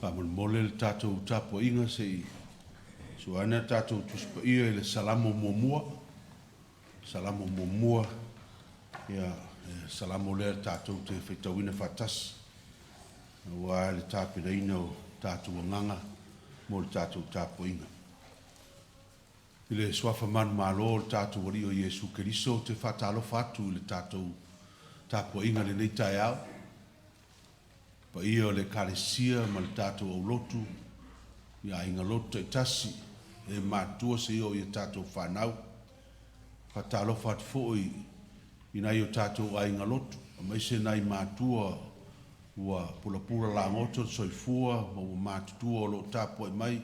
Faamolemole le tatou tapuaiga se i sua ane a tatou Tusi Paia i le Salamo muamua. Salamo muamua, ia, e Salamo lea tatou te faitauina faatasi, aua le tapenaina o tatou agaga mo le tatou tapuaiga. I le Suafa manumalo o le tatou Alii o Iesu Keriso, ou te faatalofa atu i le tatou tapuaiga i lenei taeao, paia o le Ekalesia ma le tatou aulotu i aiga lotu taitasi, e matutua seia oo i a tatou fanau. Faatalofa atu foi i nai o tatou aiga lotu, aemaise nai matua ua pulapula lagoto le soifua ma ua matutua o lo o tapuai mai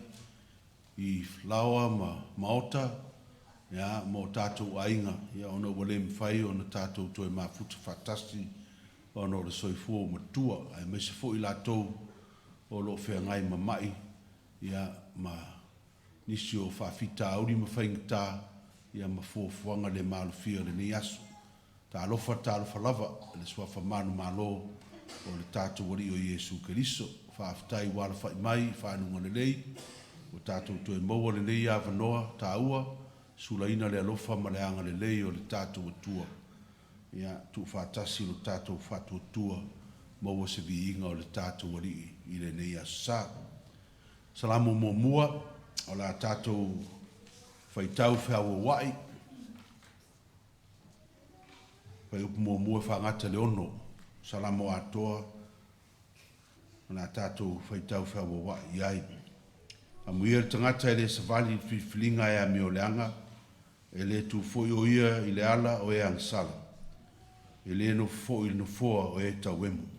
i laoa ma maota, ia, ma o tatou aiga, ia, ona ua le mafai ona tatou toe mafuta faatasi ona o le soifua ua matua, aemaise foi i latou o lo o feagai ma ma'i, ia, ma nisi o faafitauli ma faigata, ia, ma fuafuaga le maalofia o lenei aso. Talofa, talofa lava i le Suafa manumalo o le tatou Alii o Iesu Keriso. Faafetai ua alafai mai i faguga lelei, ua tatou toe maua lenei avanoa taua, sulaina le alofa ma le agalelei o le tatou Atua. Ia, tuufaatasi lo tatou faatuatua, maua se viiga o le tatou Alii i lenei aso sa. Salamo muamua, o le a tatou faitau feauaua'i, fuaiupu muamua e faagata i le 6, Salamo atoa, o le a tatou faitau feauaua'i i ai. Amuia le tagata e le savali i le filifiliga e amioleaga, e le tu foi o ia i le ala o e agasala, e le nofo foi i le nofoa o e tauemo.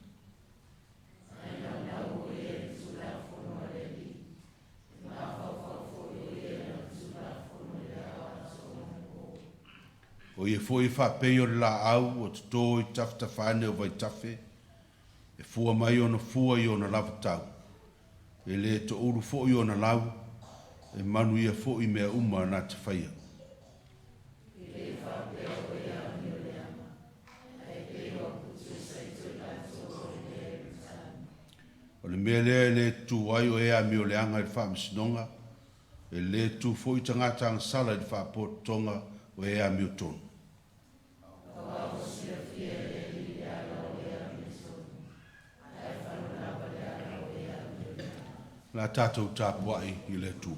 O ia foi e faapei o le laau ua toto i tafatafa ane o vaitafe, e fua mai ona fua i ona lava tau, e le toulu foi ona lau, e manuia foi mea uma na te faia. O le mea lea e le tutu ai o e amioleaga i le faamasinoga, e le tutu foi tagata agasala i le faapototoga o e amiotonu. O le a tatou tapuai i le Atua.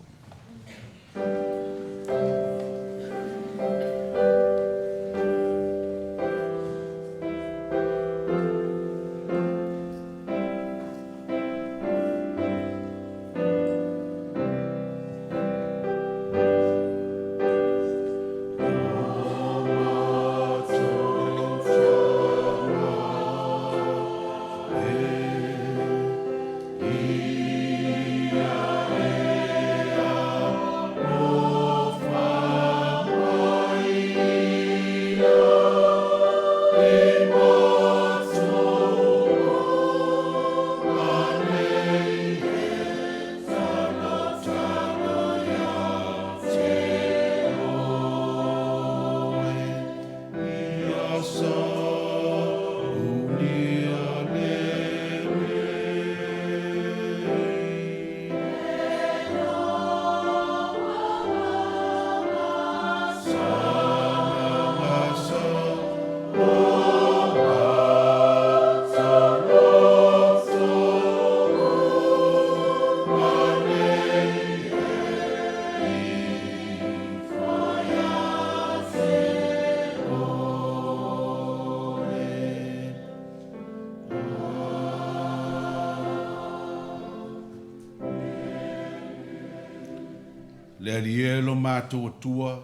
Le Alii e lo matou Atua,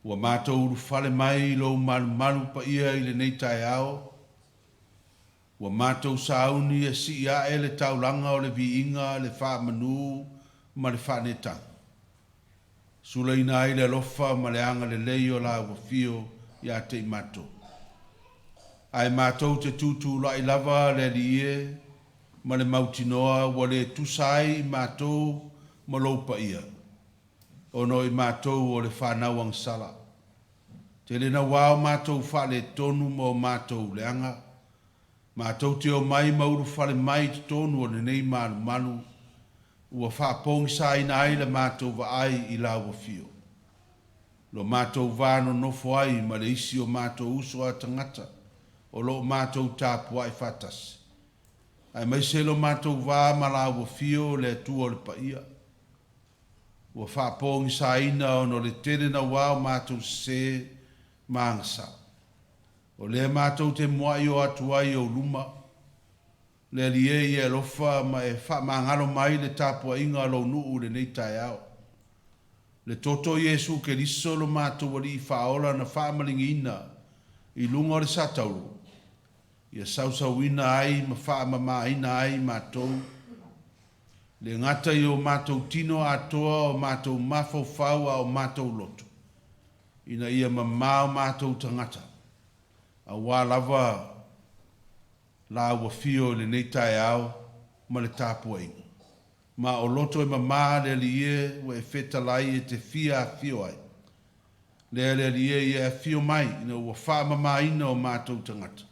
ua matou ulufale mai i lou malumalu paia i lenei taeao, ua matou sauni e sii ae le taulaga o le viiga, le faamanu ma le faaneetaga. Sulaina ai le alofa ma le agalelei o lau afio ia te i matou. Ae matou te tutulai lava le Alii e, ma le mautinoa ua le tusa ai i matou ma lou paia, ona o i matou o le fanau agasala. Tele naua o matou faaletonu ma o matou leaga. Matou te omai ma ulufale mai i totonu o lenei malumalu ua faapogisaina ai la matou vaai i Lau Afio, lo matou va nonofo ai ma le isi o matou uso a tagata o lo o matou tapuai faatasi, aemaise lo matou va ma Lau Afio le Atua o le paia, ua faapogisaina ona o le tele naua o matou sesē ma agasala. O lea matou te muai o atu ai i ou luma, le Alii e, ia e alofa ma e faamagalo mai le tapuaiga a lou nuu i lenei taeao. Le toto o Iesu Keriso lo matou Alii Faaola na faamaligiina i luga o le satauro, ia sausauina ai ma faamamaina ai matou, le gata i o matou tino atoa, o matou mafaufau a o matou loto, ina ia mamao matou tagata, auā lava Lau Afio i lenei taeao ma le tapuaiga. Ma o loto e mamā le Alii e ua e fetalai e te fia afio ai. Lea le Alii e ia e afio mai ina ua faamamaina o matou tagata,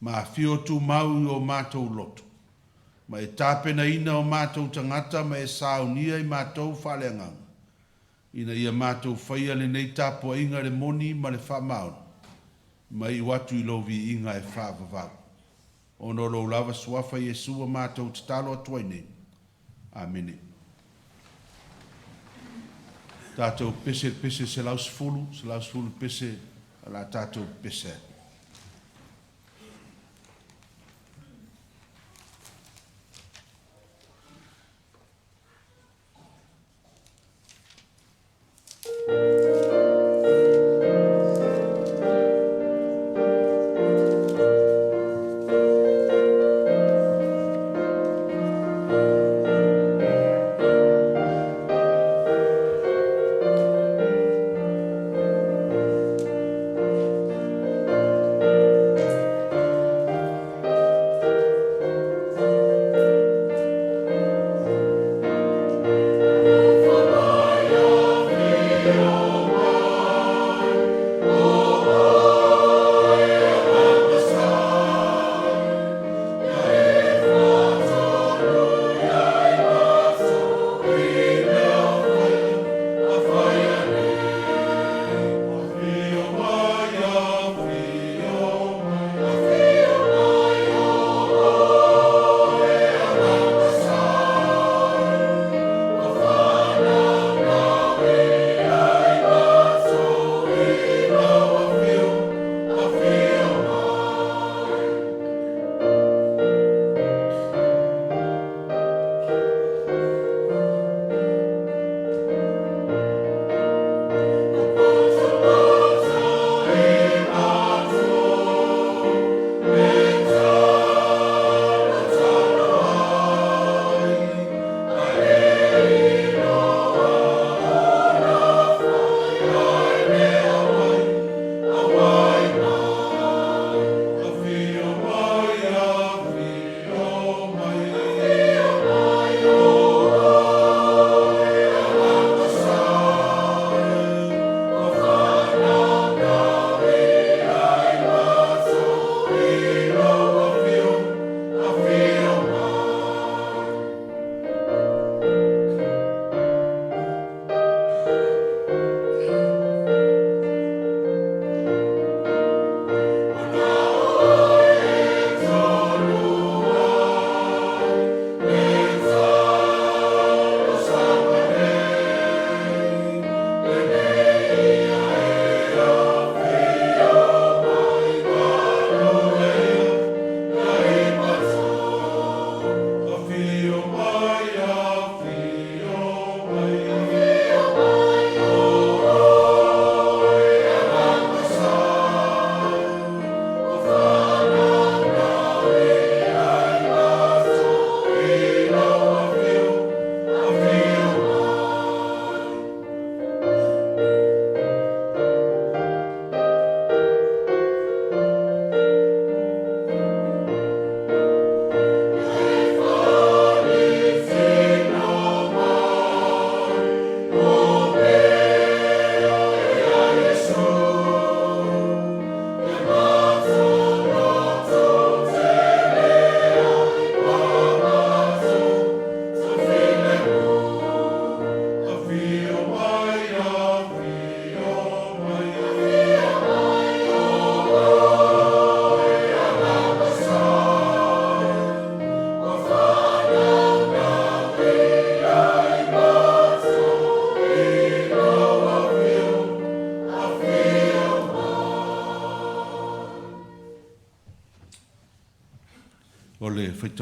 ma afio tumau i o matou loto, ma e tapenaina o matou tagata ma e saunia i matou faaleagaga, ina ia matou faia lenei tapuaiga i le moni ma le faamaoni, ma iu atu i lou viiga e faavavau. Ona o lou lava suafa Iesu ua matou tatalo atu ai nei. Amene. Tatou pese i le pese 110, 110 le pese o le a tatou pepese ai.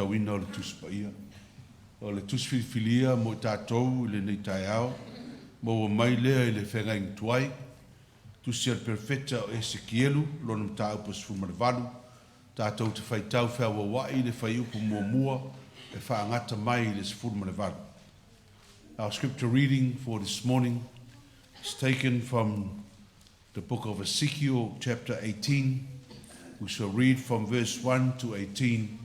faitauina o le Tusi Paia. O le Tusi Filifilia mo i tatou i lenei taeao, maua mai lea i le Feagaiga Tuai, Tusi a le Perofeta o Esekielu, lona mataupu e 18, tatou te faitau feauaua'i i le fuaiupu muamua e faagata mai i le 18. Our scripture reading for this morning is taken from the book of Ezekiel, chapter 18. We shall read from verse 1 to 18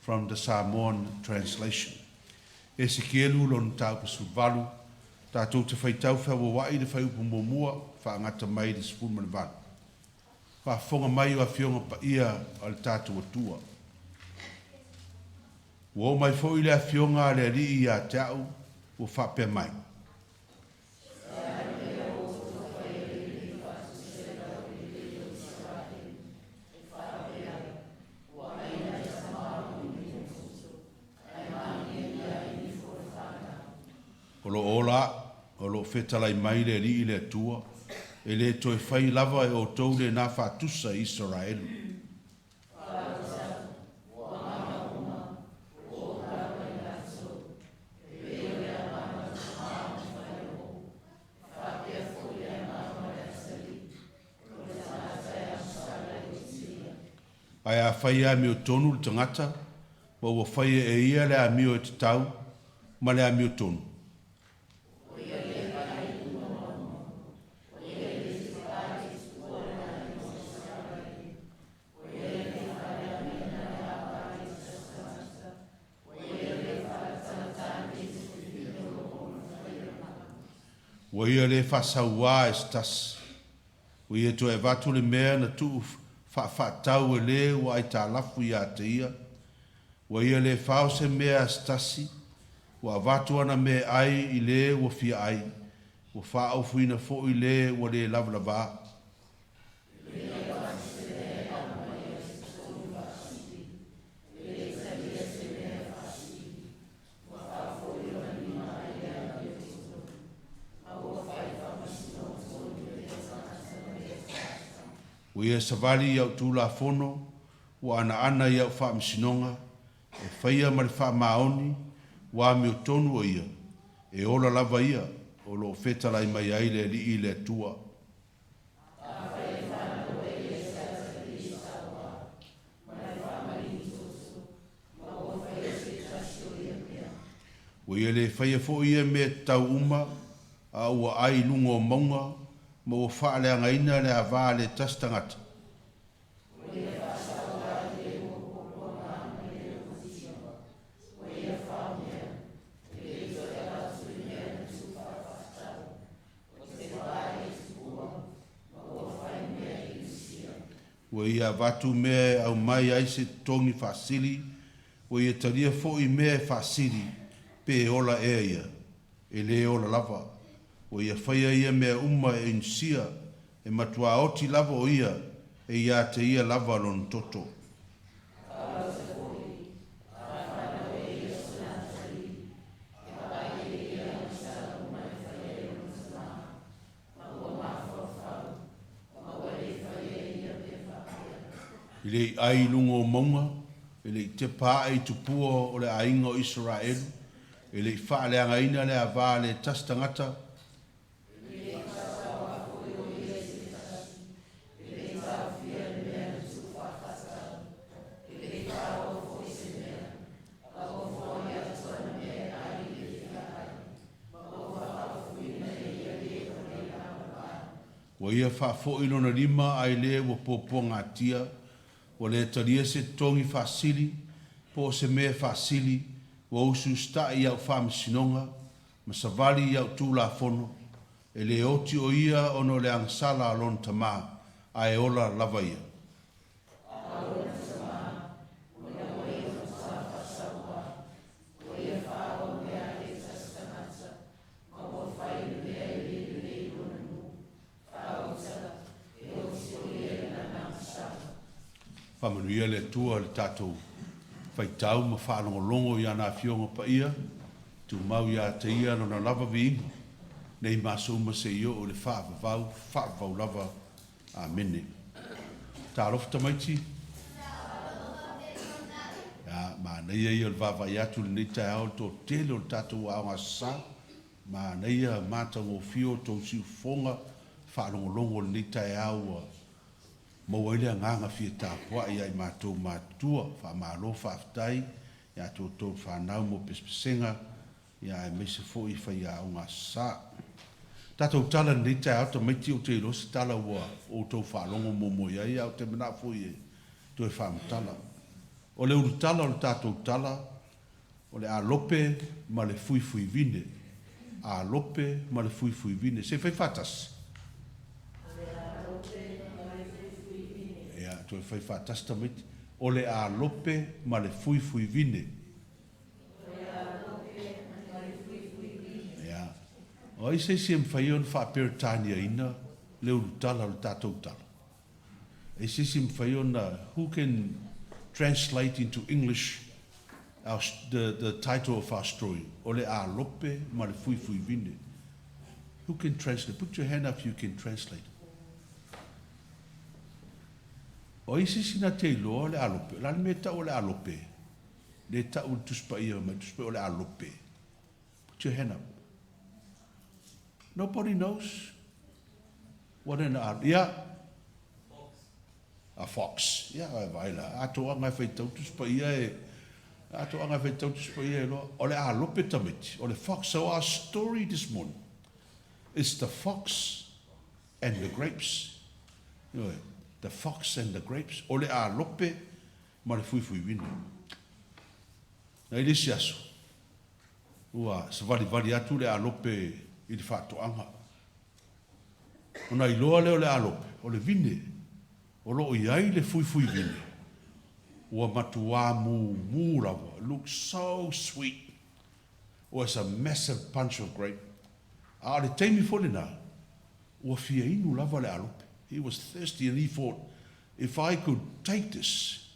from the Samoan translation. Esekielu lona mataupu 18, tatou te faitau feauaua'i i le fuaiupu muamua faagata mai i le 18. Faafofoga mai o Afioga Paia a le tatou Atua. Ua oo mai foi le Afioga a le Alii ia te a'u, ua faapea mai. O lo o ola a'u, o lo o fetalai mai le Alii le Atua, e le toe fai lava e outou lena faatusa i Isaraelu. Ae afai e amiotonu le tagata, ma ua faia e ia le amio e tatau ma le amiotonu, ua ia le faasauā e se tasi, ua ia toe avatu le mea na tuu faafaatau e le ua aitalafu ia te ia, ua ia le fao se mea a se tasi, ua avatu ana meaai i le ua fia ai, ua faaofuina foi le ua le lavalavā. Ua ia savali i au tulafono, ua anaana i au faamasinoga, e faia ma le faamaoni, ua amiotonu o ia, e ola lava ia, o lo o fetalai mai ai le Alii le Atua. Ua ia le faia foi ia mea tatau uma, a ua ai i luga o mauga, ma ua faaleagaina le ava a le tasi tagata. Ua ia avatu mea e aumai ai se totogi faasili, ua ia talia foi mea e faasili, pe ola ea ia? E le ola lava. Ua ia faia ia mea uma e inusia, e matuā oti lava o ia, e ia te ia lava lona toto. E le i ai i luga o mauga, e le i tepa ae i tupua o le aiga o Isaraelu, e le i faaleagaina le ava a le tasi tagata, Ua ia faafoi lona lima ae le ua puapuagatia, ua le talia se totogi faasili, po o se mea faasili, ua usiusita'i i au faamasinoga, ma savali i au tulafono, e le oti o ia ona o le agasala a lona tamā, ae ola lava ia. Faamanuia le Atua i le tatou faitau ma faalogologo i ana Afioga Paia, tumau ia te Ia Lona lava viiga, nei ma aso uma seia oo i le faavavau, faavavau lava. Amene. Talofa tamaiti. Ia, manaia ia o le vaavaai atu i lenei taeao i le toatele o le tatou Aoga Aso Sa. Manaia matagofie o tou siufofoga faalogologo i lenei taeao ua maua ai le agaga fia tapuai ia i matou matutua. Faamalo faafetai ia te outou fanau mo pesepesega ia aemaise foi faiaoga Aso Sa. Tatou tala i lenei taeao tamaiti ou te iloa se tala ua outou faalogo muamua i ai ae ou te manao foi e toe faamatala. O le ulutala o le tatou tala o le alope ma le fuifuivine. Alope ma le fuifuivine. Se i fai faatasi. O le alope ma le fuifuivine. Ia, toe fai faatasi tamaiti. O le alope ma le fuifuivine. O le alope ma le fuifuivine. Ia. O ai se isi e mafai ona faa-Peretaniaina le ulutala o le tatou tala? E se isi e mafai ona, who can translate into English our, the title of our story? O le alope ma le fuifuivine. Who can translate? Put your hand up if you can translate. O ai se isi na te iloa le alope? O le a le mea e tau o le alope? Le tau i le Tusi Paia mai, Tusi Paia o le alope. Put your hand up. Nobody knows what an alope. Yeah. A fox. Ia, e vaai la. A toaga e faitau Tusi Paia e, a toaga e faitau Tusi Paia e loa. O le alope tamaiti. O le fox. So our story this morning is the fox and the grapes. Ioe, the fox and the grapes. O le alope ma le fuifuivine. Na i le isi aso, ua savalivali atu le alope i le faatoaga. Ona iloa lea o le alope, o le vine o lo o i ai le fuifuivine, ua matuā mumu lava, looks so sweet, was a massive bunch of grape. A o le taimi foi lena, ua fia inu lava le alope. He was thirsty and he thought, if I could take this,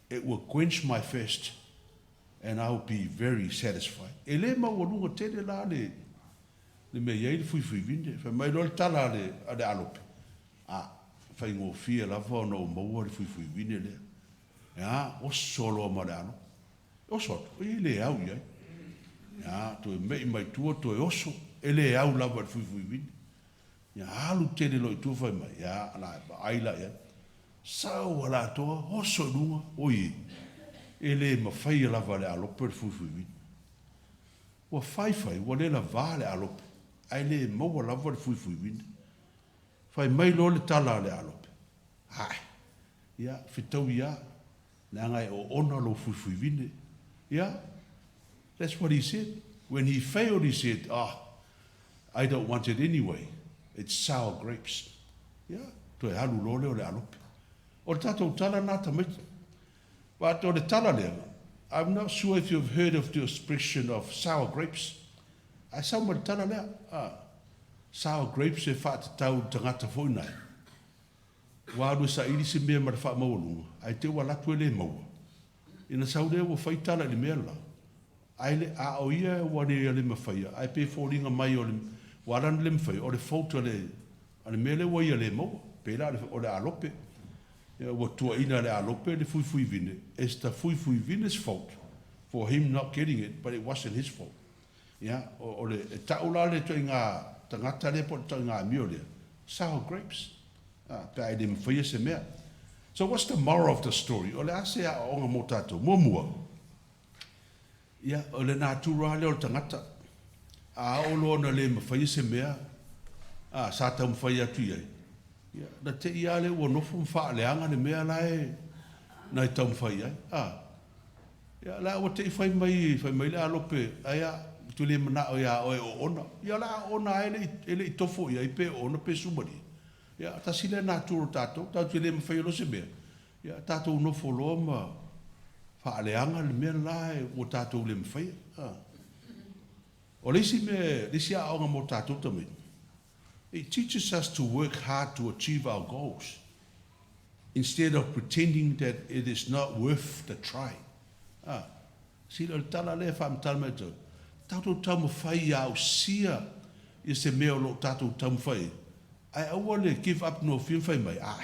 it will quench my thirst and I will be very satisfied. E le maualuga tele la le le mea i ai le fuifuivine. Fai mai loa le tala a le, a le alope, a, faigofie lava ona ou maua le fuifuivine lea. Ia, oso loa ma le alope. Oso atu, e le au i ai. Ia, toe mei mai tua, toe oso, e le au lava i le fuifuivine. Ia, alu tele loa i tua fai mai, ia, la e vaai la i ai. Sau a le atoa, oso i luga, oi e, e le mafaia lava e le alope le fuifuivine. Ua faifai, ua le lavā le alope, ae le maua lava le fuifuivine. Fai mai loa le tala a le alope, Ae, ia, fetaui a, leaga e oona lou fuifuivine. Ia, that's what he said. When he failed, he said, ah, I don't want it anyway. It's sour grapes. Ia, toe alu loa lea o le alope. O le tatou tala lena tamaiti. But o le tala lea, I'm not sure if you've heard of the expression of sour grapes. Ae sau ma le tala lea, ah, sour grapes e faatatau i le tagata foi nai. Ua alu e saili se mea ma le faamaualuga, ae te ua alu atu e le maua. Ina sau lea ua fai tala i le mea la, ae le, a o ia ua le le mafaia, ae pe foliga mai o le, ua ala ona le mafaia, o le fault a le, a le mea lea ua ia le maua. Pei la o le alope. Ia, ua tuuaina e le alope le fuifuivine, it's the fuifuivine's fault for him not getting it, but it wasn't his fault. Ia, o, o le, e ta'u la le ituaiga tagata lea po o le ituaiga amio lea, sour grapes, a, pe a e le mafaia se mea. So what's the moral of the story? O le a se aoaoga mo tatou? Muamua, ia, o le natura lava lea o le tagata, a oo loa ona le mafaia se mea, a, sa taumafai atu i ai, ia, na te i lava lea ua nofo ma faaleaga le mea la e na e taumafai i ai. A, Ia, la ua te i fai mai, fai mai le alope, Aia, ou te le manao iā oe e oona. Ia, o le a oona lava e le i, e le i tofo i ai pe oona pe sumalie. Ia, tasi lea natura o tatou, tatou te le mafaia loa se mea, ia, tatou nofo loa ma faaleaga le mea la ua tatou le mafaia. A. O le isi mea, le isi aoaoga mo tatou tamaiti, it teaches us to work hard to achieve our goals instead of pretending that it is not worth the try. A, sila o le tala lea e faamatala mai outou, tatou taumafai ia ausia ia se mea o lo o tatou taumafai ai, ae aua le give up gofie ma fai mai, ah,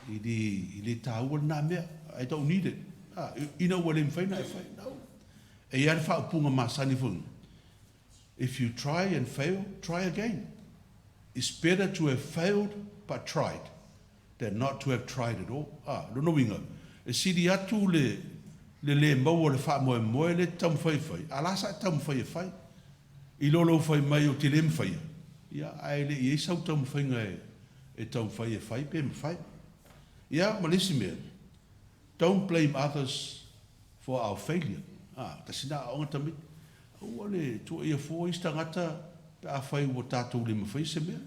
e le, e le taua lena mea, I don't need it. A, ina ua le mafai ona e fai. No. E i ai le faaupuga masani foi, if you try and fail, try again. It's better to have failed but tried than not to have tried at all. A, lona uiga, e sili atu le le lē maua o le faamoemoe lea e te taumafai e fai, a o la sa e taumafai e fai. I lo lou fai mai ou te le mafaia, ia, ae le i i ai sau taumafaiga e e taumafai e fai pe mafai. Ia, ma le isi mea, don't blame others for our failure. A, tasi lena aoaoga tamaiti. Aua le tuuaia fua isi tagata pe afai ua tatou le mafaia se mea.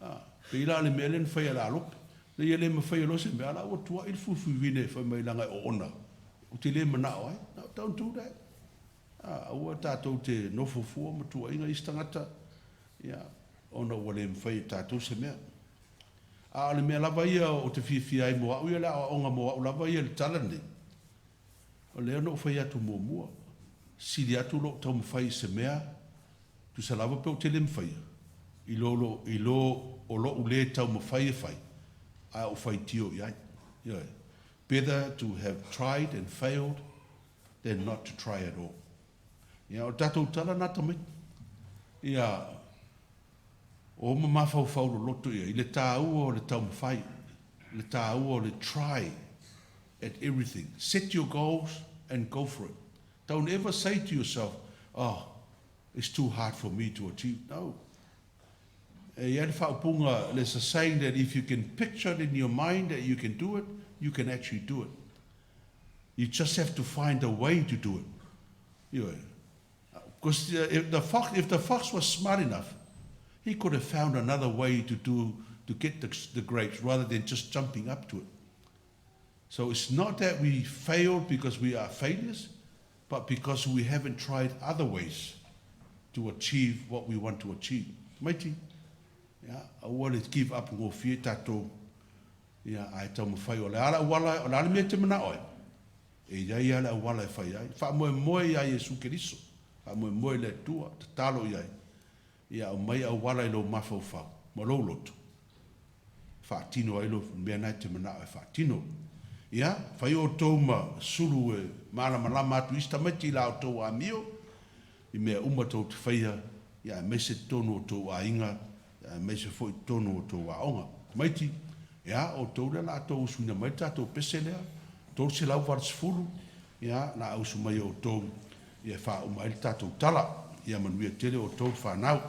A, pei la o le mea lea na fai e Lalope. Na ia le mafaia loa se mea, a o la ua tuuai le fuifuivine fai mai leaga e oona, ou te le manao ai. No, don't do that. A, aua tatou te nofo fua ma tuuaina isi tagata, ia, ona ua le mafai e tatou se mea. A o le mea lava ia ou te fiafia ai mo au ia, le aoaoga mo au lava ia i le tala lenei, o lea na ou fai atu muamua, sili atu lou taumafai i se mea, tusa lava pe ou te le mafaia, i lo lo, i lo o lou le taumafai e fai, ae ou faitio i ai. Ioe. Better to have tried and failed than not to try at all. Ia, o le tatou tala lena tamaiti. Ia, o ma mafaufau loloto ia i le tāua o le taumafai, le tāua o le try at everything. Set your goals and go for it. Don't ever say to yourself, oh, it's too hard for me to achieve. No. E i ai le faaupuga, there's a saying that if you can picture it in your mind that you can do it, you can actually do it. You just have to find a way to do it. Ioe. Because if the fox, if the fox was smart enough, he could have found another way to do to get the, the grapes rather than just jumping up to it. So it's not that we failed because we are failures, but because we haven't tried other ways to achieve what we want to achieve. Tamaiti, ia, aua le give up gofie tatou, ia, ae taumafai o le a le auala, o le a le mea e te manao ai, e i ai lava le auala e fai ai. Faamoemoe ia Iesu Keriso, faamoemoe i le Atua, tatalo i ai, ia aumai auala i lou mafaufau ma lou loto, faatino ai lou mea na e te manao e faatino. Ia, fai outou ma sulu e malamalama atu i isi tamaiti i la outou amio, i mea uma tou te faia, ia aemaise totonu o outou aiga, ia aemaise foi totonu o outou aoga. Tamaiti, ia, outou lea la tou usuina mai le tatou pese lea, 380, ia, la usu mai e outou, ia e faauma ai le tatou tala. Ia manuia tele outou le fanau.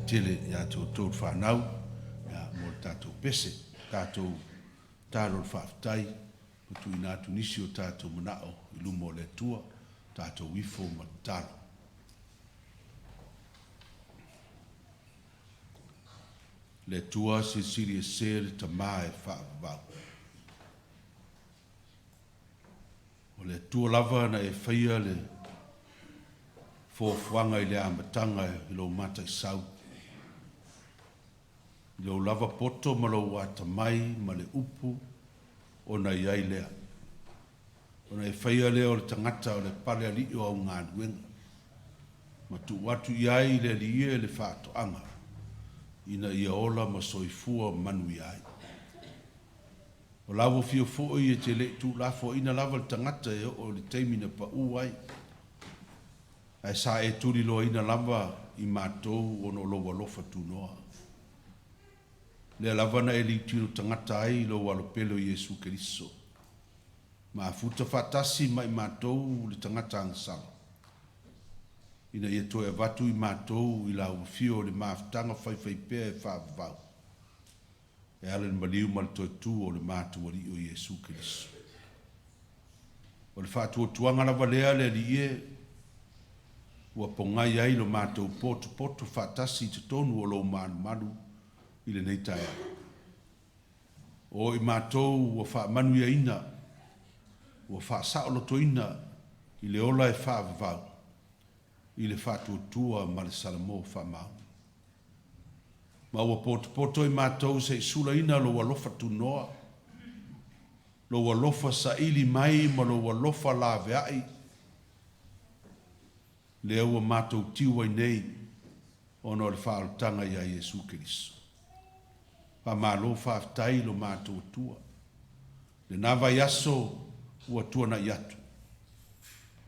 tele ia te outou le fanau ia, mo le tatou pese, tatou tatalo le faafetai ma tuuina atu nisi o tatou manao i luma o le Atua, tatou ifo ma tatalo. Le Atua silisili ese le Tama e faavavau. O le Atua lava na e faia le fuafuaga i le amataga i lou mataisau, i lou lava poto ma lou atamai ma le upu ona i ai lea. Ona e faia lea o le tagata o le pale alii o au galuega, ma tuu atu i ai le Alii e le faatoaga, ina ia ola ma soifua manuia ai. O la ua fia foi e te le i tuulafoaiina lava le tagata e oo i le taimi na pau ai, ae sa e tuliloaina lava i matou ona o lou alofa tunoa. Lea lava na e liutilo tagata ai i lou Alo pele o Iesu Keriso, mafuta faatasi ma i matou le tagata agasala, ina ia toe avatu i matou i lau afio o le mafutaga faifaipea e faavavau, e ala i le maliu ma le toe tu o le matou Alii o Iesu Keriso. O le faatuatuaga lava lea le Alii e, ua pogai ai lo matou potopoto faatasi i totonu o lou malumalu i lenei taeao. O i matou ua faamanuiaina, ua faasaolotoina i le ola e faavavau, i le faatuatua ma le Salamo faamaoni. Ma ua potopoto i matou se i sulaina lou alofa tunoa, lou alofa saili mai ma lou alofa laveai, lea ua matou tiu ai nei ona o le faaolataga ia Iesu Keriso. Faamalo faafetai i lo matou Atua. Lena vaiaso ua tuanai atu,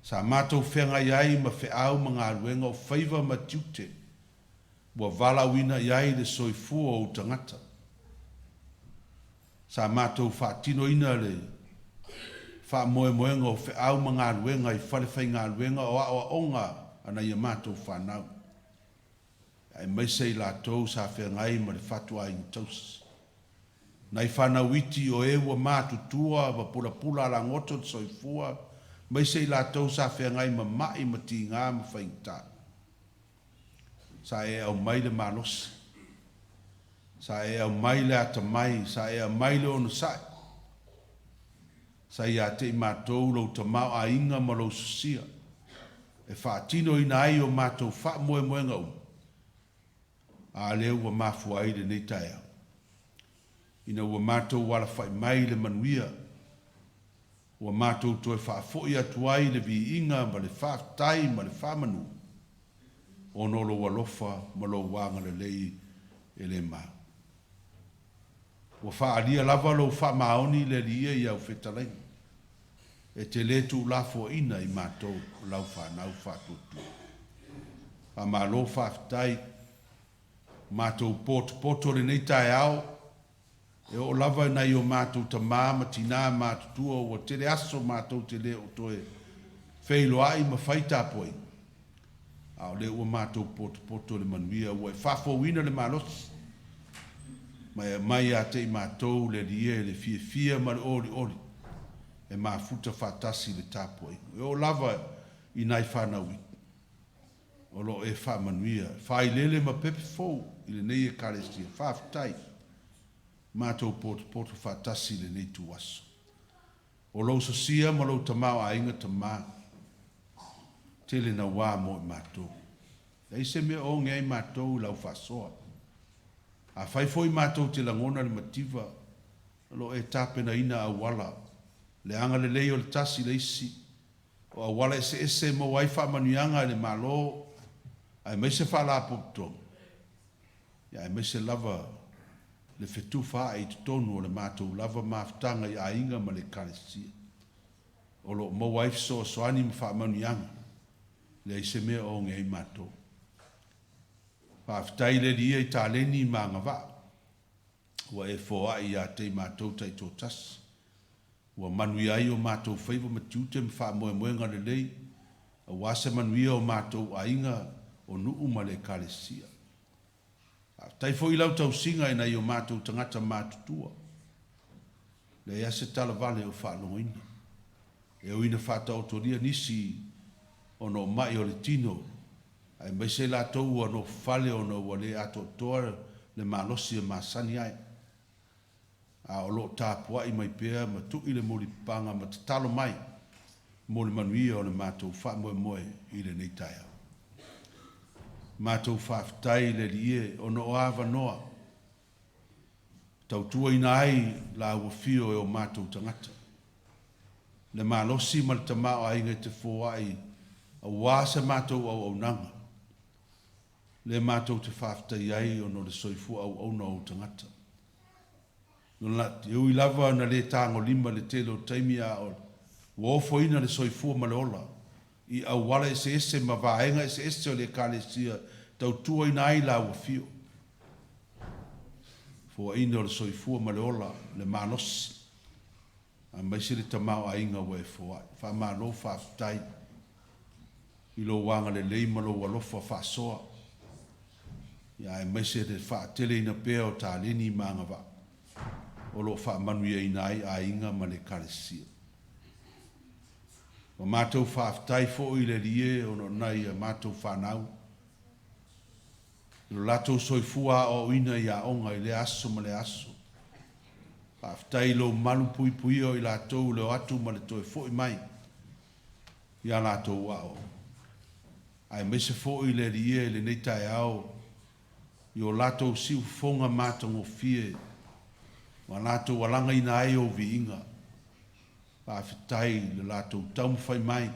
sa matou feagai ai ma feau ma galuega o faiva ma tiute ua valaauina i ai le soifua o ou tagata. Sa matou faatinoina le faamoemoega o feau ma galuega i falefaigaluega o aoaoga a nai a matou fanau, aemaise i latou sa feagai ma le fatuaiga tausi. Nai fanau iti o e ua matutua ma pulapula alagoto le soifua, aemaise i latou sa feagai ma ma'i ma tiga ma faigata. Sa e aumai le malosi, sa e aumai le atamai, sa e aumai le onosai, sa ia te i matou lou tamaoaiga ma lou sosia, e faatinoina ai o matou faamoemoega uma, a lea ua mafua ai lenei taeao, ina ua matou alafai mai i le manuia, ua matou toe faafoi atu ai le viiga ma le faafetai ma le faamanu, ona o lou alofa ma lou agalelei e le mau. Ua faaalia lava lou faamaoni le Alii e i au fetalaiga, e te lē tuulafoaiina i matou o lau fanau faatuatua. Faamalo faafetai, matou potopoto lenei taeao, e oo lava i nai o matou tamā ma tinā matutua ua tele aso matou te le o toe feiloai ma fai tapuaiga, a o lea ua matou potopoto i le manuia, ua e faafouina le malosi, ma e aumai ia te i matou le Alii e le fiafia ma le olioli e mafuta faatasi i le tapuaiga. E oo lava i nai fanau iti, o lo o e faamanuia, faailele ma pepe fou i lenei Ekalesia. Faafetai, matou potopoto faatasi i lenei ituaso. O lou sosia ma lou tamaoaiga tamā, tele nauā mo i matou. Leai se mea o oge ai matou i lau faasoa. Afai foi matou te lagona le mativa, o lo o e tapenaina auala, le agalelei o le tasi i le isi, o auala eseese e maua ai faamanuiaga i le Malo aemaise faalapotopotoga, ia aemaise lava le fetufa ae i totonu o le matou lava mafutaga i aiga ma le Ekalesia, o lo o maua ai fesoasoani ma faamanuiaga, leai se mea o oge ai matou. Faafetai i le Alii ia i taleni ma agavaa ua e foai ia te i matou taitoatasi, ua manuia ai o matou faiva ma tiute ma faamoemoega lelei, aua se manuia o matou aiga, o nuu ma le Ekalesia. Faafetai foi i lau tausiga i nai o matou tagata matutua. Leai lava se tala vale o faalogoina. E ui ina faataotolia nisi ona o ma'i o le tino, aemaise i latou ua nofofale ona ua le atoatoa le malosi e masani ai. A o lo o tapuai mai pea ma tui le mulipapaga ma tatalo mai mo le manuia o le matou faamoemoe i lenei taeao. Matou faafetai i le Alii e ona o avanoa tautuaina ai la ua fio e o matou tagata le malosi ma le tamaoaiga e te foai aua se matou auaunaga lea matou te faafetai ai ona o le soifua auauna o ou tagata. E ui lava na le tagolima i le tele o taimi a o ua ofoina le soifua ma le ola i auala eseese ma vaega eseese o le Ekalesia tautuaina ai la ua fio. Foaina o le soifua ma le ola, le malosi, aemaise le tamaoaiga ua e foai. Faamalo faafetai i lou agalelei ma lou alofa faasoa, ia aemaise le faateleina pea o taleni ma agavaa o lo o faamanuiaina ai aiga ma le Ekalesia. Ua matou faafetai foi i le Alii e ona o nai a matou fanau i lo latou soifua aoaoina i aoga i lea aso ma lea aso. Faafetai i lou malu puipuia o i latou i le o atu ma le toe foi mai i a latou aoaoga. Aemaise foi le Alii e i lenei taeao i o latou siufofoga matagofie ua latou alagaina ai ou viiga. Faafetai i lo latou taumafai mai.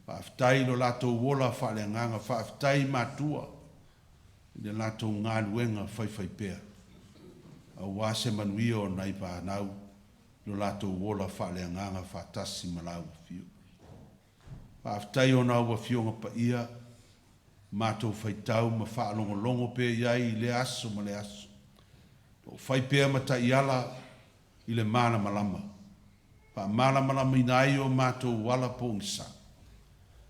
Faafetai i lo latou ola faaleagaga. Faafetai i matua i le latou galuega faifaipea aua se manuia o nai fanau i lo latou ola faaleagaga faatasi ma lau Afio. Faafetai ona au Afioga Paia, matou faitau ma faalogologo pea i ai i lea aso ma lea aso. Lo o fai pea ma taiala i le malamalama, faamalamalamaina ai o matou ala pogisa,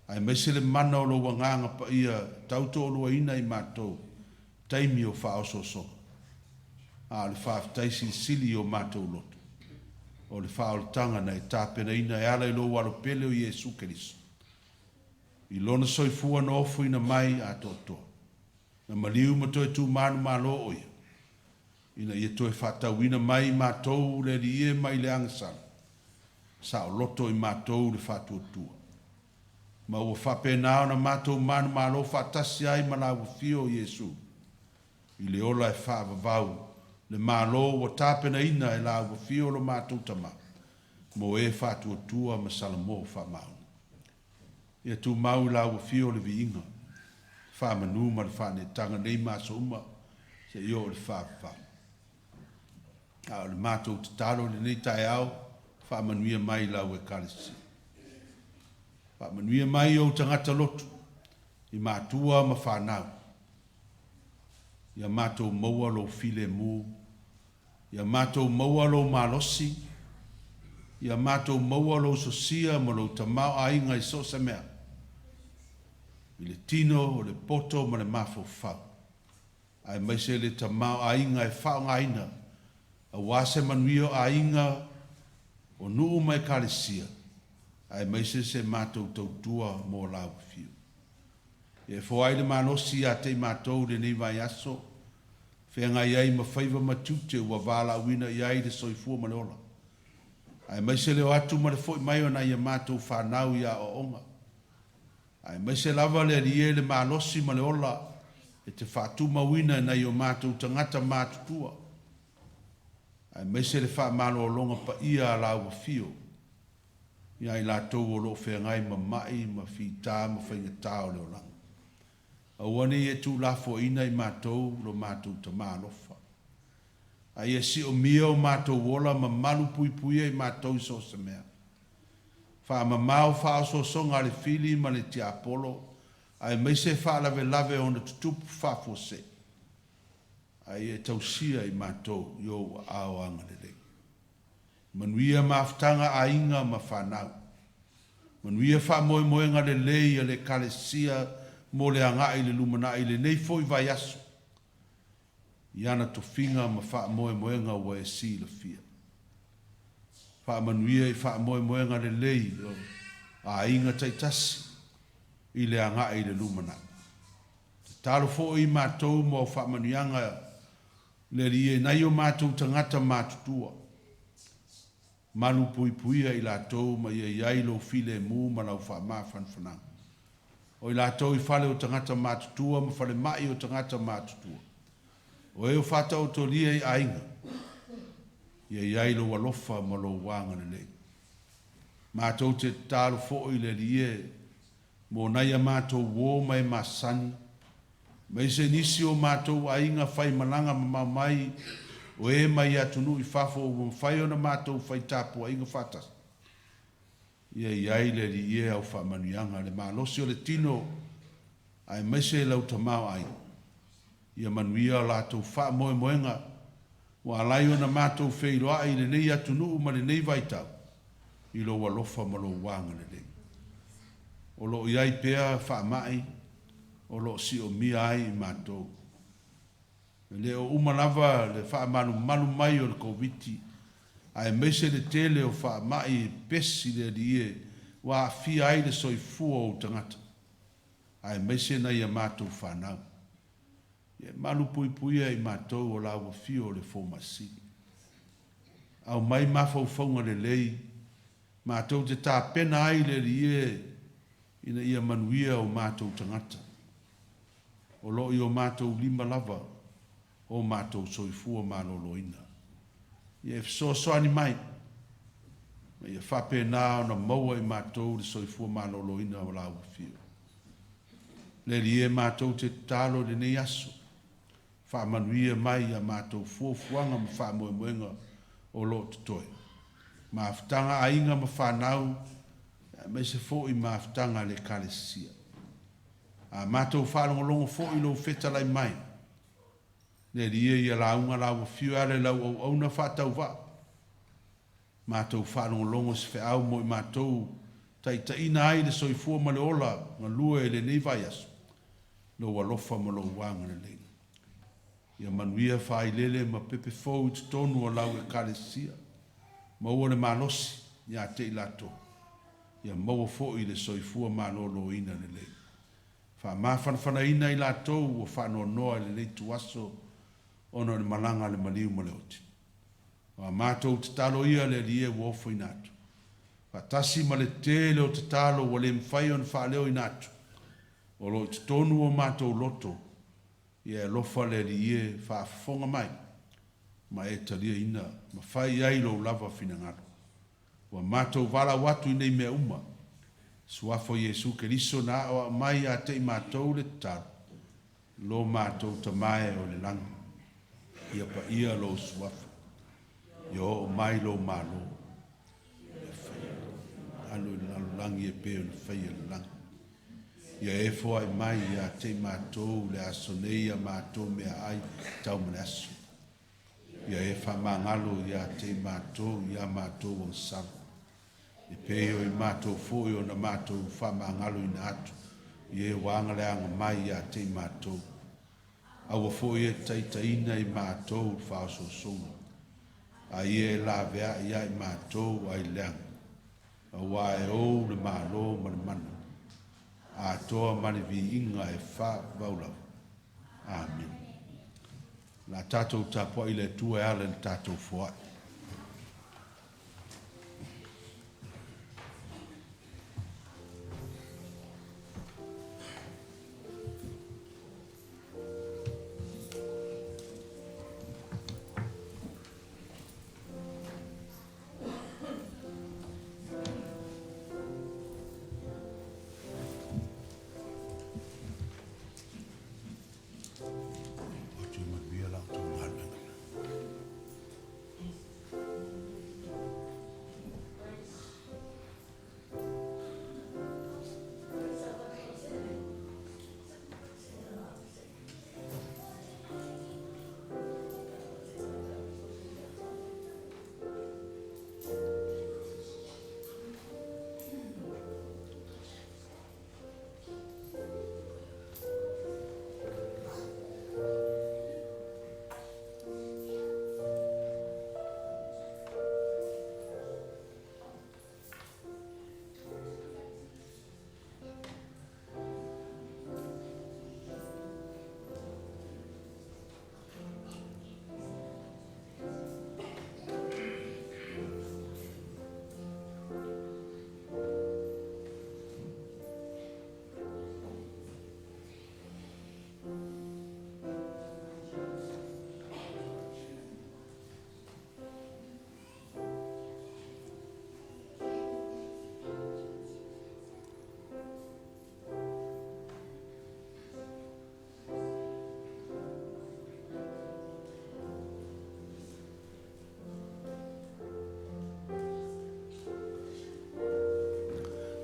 aemaise le mana o lou Agaga Paia tautoaluaina i matou taimi o faaosoosoga, a o le faafetai silisili i o matou loto, o le faaolataga na e tapenaina e ala i lou Alo pele o Iesu Keriso, i Lona soifua na ofoina mai atoatoa, na maliu ma toe tumanumalo o Ia, ina ia toe faatauina mai matou le Alii e mai le agasala, saoloto i matou le faatuatua. Ma ua faapena ona matou manumalo faatasi ai ma Lau Afio o Iesu, i le ola e faavavau le Malo ua tapenaina e Lau Afio lo matou Tama, mo e faatuatua ma Salamo faamaoni. Ia tumau i Lau Afio le viiga, le faamanu ma le faaneetaga nei ma aso uma seia oo i le faavavau. A o le matou tatalo i lenei taeao, faamanuia mai i Lau Ekalesia. Faamanuia mai i Ou tagata lotu, i matua ma fanau. Ia matou maua Lou filemu, ia matou maua Lou malosi, ia matou maua Lou sosia ma Lou tamaoaiga i so o se mea, i le tino, o le poto ma le mafaufau, aemaise le tamaoaiga e faaaogaina aua se manuia o aiga, o nuu ma ekalesia, aemaise se matou tautua mo Lau Afio. Ia e foai le malosi ia te i matou i lenei vaiaso, feagai ai ma faiva ma tiute ua valaauina i ai le soifua ma le ola, aemaise le o atu ma le foi mai o nai a matou fanau i aoaoga, aemaise lava le Alii e le malosi ma le ola e te faatumauina e nai o matou tagata matutua, aemaise le faamalologa paia a Lau Afio ia i latou o lo o feagai ma ma'i ma fita ma faigata o le olaga. Aua ne i e tuulafoaiina i matou lo matou Tama alofa. A ia siomia o matou ola ma malu puipuia i matou i so o se mea. Faamamao faaosoosoga a le fili ma le tiapolo, aemaise faalavelave ona tutupu faafuasei. A ia e tausia i matou i ou aao agalelei. Manuia mafutaga aiga ma fanau. Manuia faamoemoega lelei a le Ekalesia mo le agai i le lumanai i lenei foi vaiaso. i ana tofiga ma faamoemoega ua e silafia. Faamanuia i faamoemoega lelei o aiga taitasi i le agai i le lumanai. Tatalo foi i matou mo au faamanuiaga le Alii e i nai o matou tagata matutua. Malupuipuia i latou ma ia i ai lou filemu ma lau faamafanafanaga. O i latou i fale o tagata matutua ma falemai o tagata matutua, o e o faataotolia i aiga, ia i ai lou alofa ma lou agalelei. Matou te tatalo foi le Alii e mo nai a matou uo ma e masani, aemaise nisi o matou aiga faimalaga mamao mai o e mai atunuu i fafo ua mafai ona matou fai tapuaiga faatasi, ia i ai le Alii e au faamanuiaga, le malosi o le tino aemaise lau tamaoaiga. Ia manuia o latou faamoemoega ua ala ai ona matou feiloai i lenei atunuu ma lenei vaitau i lou alofa ma lou agalelei. O lo o i ai pea faamai o lo o siomia ai i matou. E le o uma lava le faamalumalu mai o le Koviti aemaise le tele o faamai e pesi le Alii e ua aafia ai le soifua o ou tagata aemaise nai a matou fanau. Ia e malupuipuia i matou o lau Afio o le Fomai Sili. Aumai mafaufauga lelei matou te tapena ai le Alii e ina ia manuia o matou tagata. O lo o i o matou lima lava o matou soifua maloloina. Ia e fesoasoani mai, ma ia faapena ona maua i matou le soifua maloloina o lau Afio. Le Alii e, matou te tatalo i lenei aso, faamanuia mai i a matou fuafuaga ma faamoemoega o lo o totoe. Mafutaga aiga ma fanau, aemaise foi mafutaga a le Ekalesia. A matou faalogologo foi i lou fetalai mai, Le Alii e, ia lauga lau Afio e ala i lau auauna faatauvaa, matou faalogologo se feau mo i matou taitaiina ai le soifua ma le ola galue i lenei vaiaso, lou alofa ma lou agalelei. Ia manuia faailele ma pepe fou i totonu o lau Ekalesia. Maua le malosi ia te i latou. Ia maua foi le soifua maloloina lelei. Faamafanafanaina i latou ua faanoanoa i lenei ituaso ona o le malaga a le maliu ma le oti. O a matou tatalo ia le Alii e ua ofoina atu, faatasi ma le tele o tatalo ua le mafai ona faaleoina atu, o lo o i totonu o matou loto, ia e alofa le Alii e faafofoga mai ma e taliaina ma fai i ai lou lava finagalo. Ua matou valaau atu i nei mea uma, Suafa o Iesu Keriso na aoao mai ia te i matou le tatalo, Lo matou Tama e o i le lagi, ia paia lou Suafa, ia oo mai lou Malo, ia faia alu i le lalolagi e pei ona faia i le lagi. Ia e foai mai ia te i matou le aso nei a matou meaai tau ma le aso. Ia e faamagalo ia te i matou i a matou agasala, e pei o i matou foi ona matou faamagaloina atu i e ua agaleaga mai ia te i matou. Aua foi e taitaiina i matou i le faaosoosoga, a ia e laveai ia i matou ai leaga, auā e ou le Malo ma le mana, atoa ma le viiga e faavavau lava. Amene. O le a tatou tapuai i le Atua e ala i le tatou foai. Atu e manuia la outou galuega.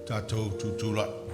Tatou tutulai.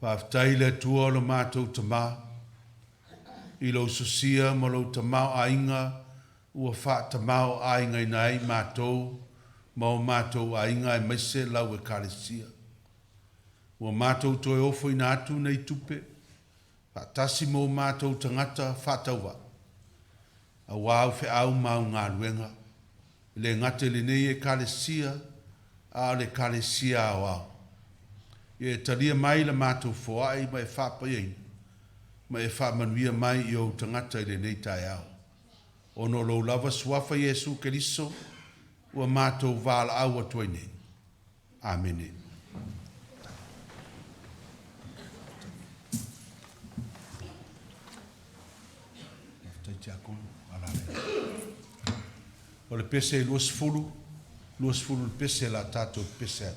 Faafetai i le Atua o lo matou Tama, i lou sosia ma lou tamaoaiga ua faatamaoaigaina ai matou ma o matou aiga aemaise lau Ekalesia. Ua matou toe ofoina atu nei tupe, faatasi ma o matou tagata faatauvaa, auā au feau ma au galuega, e le gata i lenei Ekalesia, a o le Ekalesia aoao. Ia e talia mai la matou foai ma e faapaiaina, ma e faamanuia mai i ou tagata i lenei taeao. Ona o lou lava Suafa Iesu Keriso, ua matou valaau atu ai nei. Amene. Faafetai Tiakono. O le pese e 20, 20 le pese la tatou pese ai.